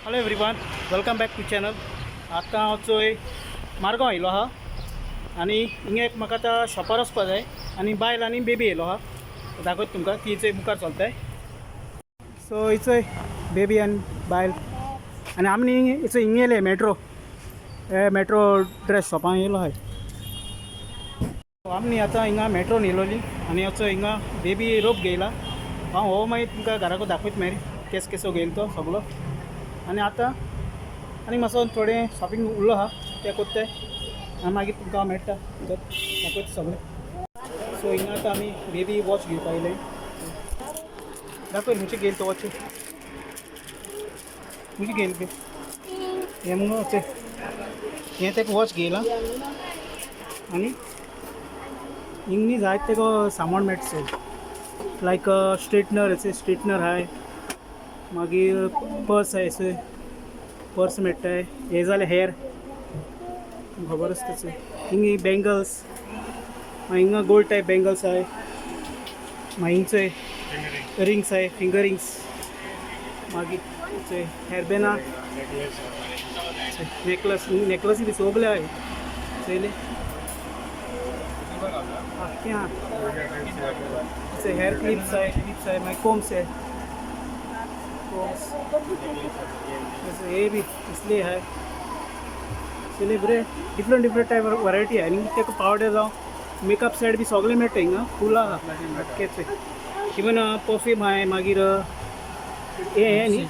Hello everyone, welcome back to channel. आतां हांव चोय मारगांव येयलो आहा आनी हिंगा एक म्हाका आतां शॉपार वचपा जाय आनी बायल आनी बेबी येयलो आहा. दाखयता तुमकां, ती चोय मुखार चलताय. सो ही चोय बेबी आनी बायल आनी आमी हिचो हिंग येयले मेट्रो, हे मेट्रो ड्रेस शॉपान येयलो आहाय. आमी आतां हिंगा मेट्रोन येयलोली आनी असो हिंगा बेबी रोप घेयला. हांव हो मागीर तुमकां घराको दाखयत मागीर केस केसो घेयलो तो सगलो. आनी आतां आनी मातसो थोडें शॉपिंग उरलो आहा, तें कोत्ताय आनी मागीर तुमकां हांव मेळटा, दाखयता सगळें. सो हिंगा आतां आमी बेबी वॉच घेवपा येयले. दाखय खंयचे घेयल तो वॉच, खंयचे घेयल बी हें मुगो तें हें तेका वॉच घेयलां. आनी हिंग न्ही जायते तेका सामान मेळटा, लायक स्ट्रेटनर, अशें स्ट्रेटनर आहाय, मागीर पर्स आहाय, अशें पर्स मेळटाय. हें जालें हेर खबर आसा तेचें. हिंग बँगल्स, मागीर हिंगा गोल्ड टायप बँगल्स आहाय, मागीर हिंगचोय रिंग्स आहाय, फिंगर रिंग्स, मागीर हेअरबँडा, नेकलस, नेकलस बी सगळे आहाय चोयले. आख्खें आहा. हेअर क्लिप्स आहाय, क्लिप्स आहाय, मागीर कोम्स आहाय, कोम्स हे बी इसले आहाय. इसले बरे डिफरंट डिफरंट टायप वरायटी आहाय. आनी ताका पावडर जावं मेकअप सेट बी सगळें मेळटा हिंगा, फूल आहा आख्खेच. इवन परफ्यूम आहाय, मागीर हे हे न्ही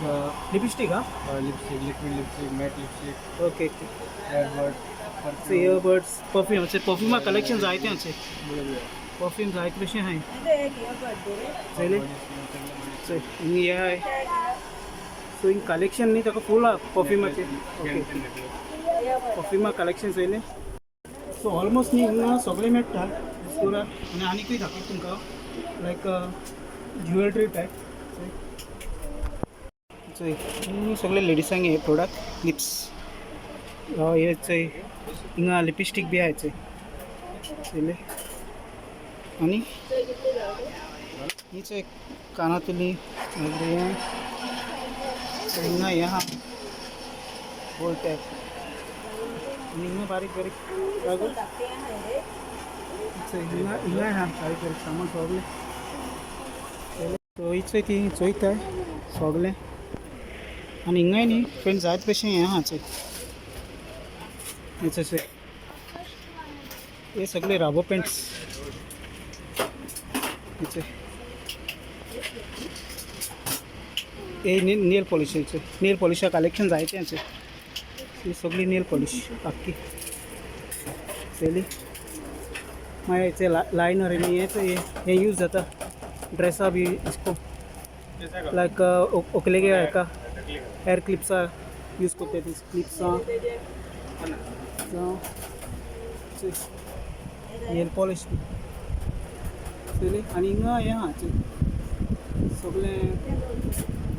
लिपस्टीक आहा. Lipstick, liquid lipstick, matte lipstick. Okay okay earbud. Earbuds, perfume, अशें परफ्युमा कलेक्शन जायतें अशें परफ्यूम जायते कशें आहाय चोयलें. चोय हिंग हे आहाय. सो हिंग कलेक्शन न्ही ताका फूल आहा परफ्युमाचें. ओके, परफ्युमा कलेक्शन चोयलें. सो ऑलमोस्ट न्ही हिंगा सगळें मेळटा पुरा. आनी आनीकूय दाखयता तुमकां, लायक ज्युवेलरी टायप. चोय, सगळे लेडिसांक हे प्रोडक्ट, लिप्स हे चोय, हिंगा लिपस्टीक बी आहाय चोय, चोयले. आनी ही चोय कानांतली, मागीर हें हिंगा हें आहा गोल्ड टायप. आनी हिंगा बारीक बारीक लागो चोय, हिंगा हिंगा आहा बारीक बारीक सामान सगळें. सो ही चोय ती चोयताय सगळें. आनी हिंगाय न्ही फ्रेंड जायते भशेन हें आहा चोय, हें चोय, हे सगळे राबो पेंट्स. हे चोय, हे नेल पॉलिश, नेल पॉलिशा कलेक्शन जायतें चोय. ही सगळी नेल पॉलिश आख्खी चोयली. मागीर ते लायनर न्ही, हें चोय, हें यूज जाता ड्रेसा बी इसको, लायक व्हंकलेगे हेका हेअर क्लिप्सा यूज करता ती क्लिप्सां जावं नेल पॉलिश चोयली. आनी हिंगा हें आहा चोय, सगळें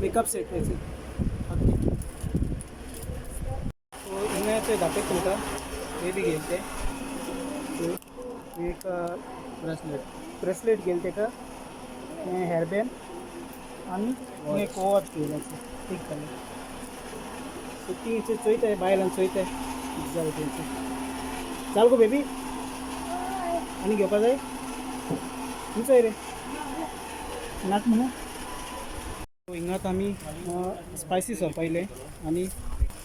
मेकअप सेट हें चोय. सो हिंगा चोय, दाखयता तुमकां, हे बी घेयले ते एक ब्रेसलेट. ब्रेसलेट घेयले तेका, हें हेअरबँड आनी एक वॉच घेयला पिंक कलर. सो ती चोयताय, बायलान चोयताय कितें जालें तेंचें. चाल गो बेबी, आनी घेवपा जाय तुमचो रे नाक म्हणून. हिंगात आमी स्पायसीस व्हरपा येयले आनी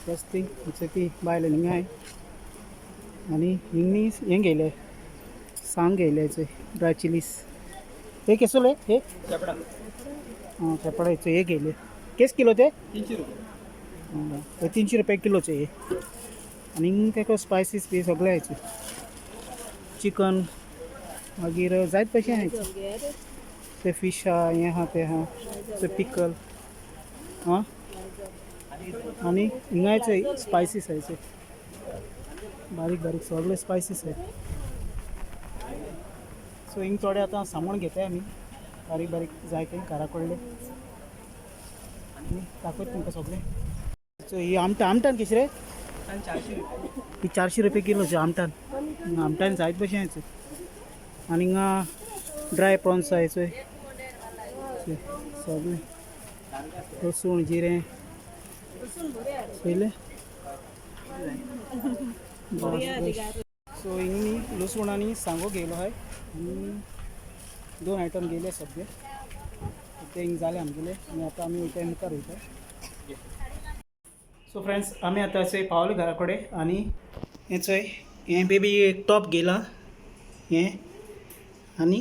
प्लस ती ती बायल हिंगा आहाय. आनी हिंग न्ही हें घेयलें, सांग घेयलें चोय, ड्राय चिलीस. हे केसोले हे? चपडा. आं, चेपडाचे हे घेयले. केस किलो ते? 300 रुपये. हे 300 रुपया किलोचे हे. आनी ताका स्पायसीस बी सगळे आहाय, चिकन, मागीर जायत भशेन आहाय ते, फिश आहा, हें आहा, तें आहा, ते पिकल आं. आनी हिंगाय चोय स्पायसीस आहाय चोय, बारीक बारीक सगळे स्पायसीस आहाय. सो हिंग थोडे आतां सामान घेताय आमी, बारीक बारीक जाय तें घरा कडलें. आनी दाखयता तुमकां सगळें. सो ही आमटान, आमटान कशी रे? 400 रुपये. ही 400 रुपया किलोचे आमटान. आमटान जायत भशेन आहाय चोय. आनी हिंगा ड्राय प्रॉन्स आहाय चोय, चोय, सगळें लसूण, जिरें. चोयलें. सो हिंग न्ही लसूण आनी सांगो घेयलो आहाय आनी दोन आयटम घेयले सगळे. ते हिंग जाले आमगेले आनी आतां आमी वयता, मुखार वयता. सो फ्रेंड्स, आमी आतां अशें पावले घरा कडेन आनी हें चोय, हें बेबी एक टॉप घेयला हें आनी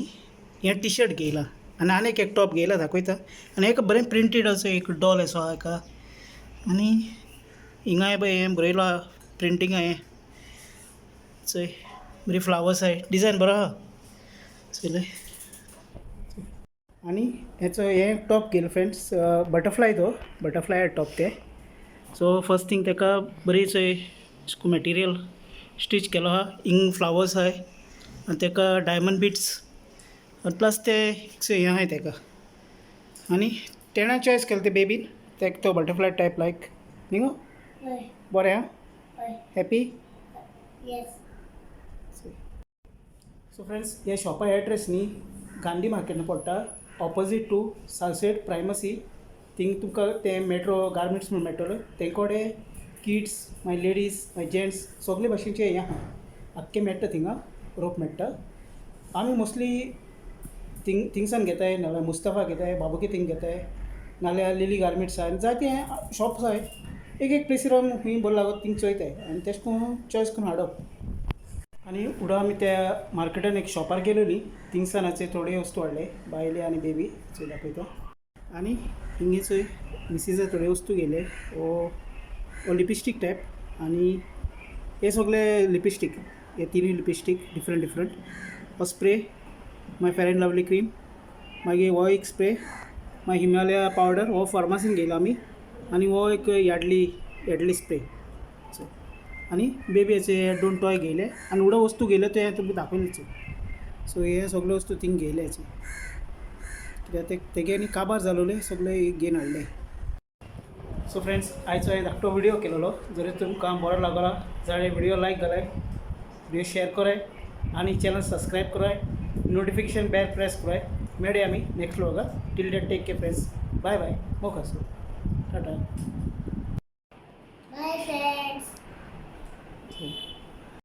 हें टी शर्ट घेयला आनी आनीक एक टॉप घेयला, दाखयता. आनी एक बरें प्रिंटेड असो एक डॉल असो आहा हेका. आनी हिंगाय पळय हें बरयलां, प्रिंटींग हें चोय, बरी फ्लावर्स आहाय, डिजायन बरो आहा, चोयलें. आनी हेचो हें टॉप घेयलो फ्रेंड्स, बटरफ्लाय तो, बटरफ्लाय टॉप ते. सो फर्स्ट थिंग ताका बरी चोय मटेरियल स्टिच केलो आहा. हिंग फ्लावर्स आहाय आनी ताका डायमंड बिट्स आनी प्लस ते हें आहाय ताका. आनी तेणें चॉयस केलें ते बेबीन, ताका तो बटरफ्लाय टायप लायक न्ही गो? हय. बरें आहा. हय. हॅपी? येस. सो फ्रेंड्स, ह्या शॉपा एड्रेस न्ही गांधी मार्केटान पडटा, ऑपोजीट टू सालसेट प्रायमसी. थिंग तुमकां ते मेट्रो गार्मेंट्स म्हूण मेळटलो. तें कडेन किड्स, मागीर लेडीज, मागीर जेंट्स सगळे भाशेनचे हें आहा, आख्खें मेळटा थिंगा, रोप मेळटा. आमी मोस्टली थिंग थिंगसान घेताय, नाल्यार मुस्तफा घेताय, बाबुकी थिंग घेताय, नाल्यार लिली गार्मेंट्स आहा आनी जायते शॉप्स आहाय. एक एक प्लेसीर आमी खंय बरो लागत थिंग चोयताय आनी तेश करून चॉयस करून हाडप. आनी उडो आमी त्या मार्केटान एक शॉपार गेलेली, थिंगसानाचे थोडे वस्तू हाडले बायले आनी बेबी चोय दाखयता. आनी हिंगे चोय, मिसीजा थोडे वस्तू घेयले, हो हो लिपस्टीक टायप आनी हे सगळे लिपस्टीक, हे तिनूय लिपस्टीक डिफरंट डिफरंट. हो स्प्रे, मागीर फेर एंड लवली क्रीम, मागीर हो एक स्प्रे, मागीर हिमालया पावडर, हो फार्मासीन घेयला आमी. आनी हो एक यार्डली यार्डली स्प्रे. सो आनी बेबीचे दोन टॉय घेयले आनी उडो वस्तू घेयले ते तुमकां दाखयलेच. सो हे सगळे वस्तू थिंग घेयलेच कित्याक ते तेगे आनी काबार जालोले सगळे घेवन हाडले. सो फ्रेंड्स, आयचो हे धाकटो व्हिडिओ केलेलो. जर तुमकां बरो लागला जाल्यार व्हिडिओ लायक घालाय, व्हिडिओ शेअर कराय आनी चॅनल सबस्क्रायब कराय, नोटिफिकेशन बेल प्रेस कराय. मेळया आमी next व्लॉगात. Till that, take care friends, bye bye. मोग आसूं, टाटा. Bye friends. Okay.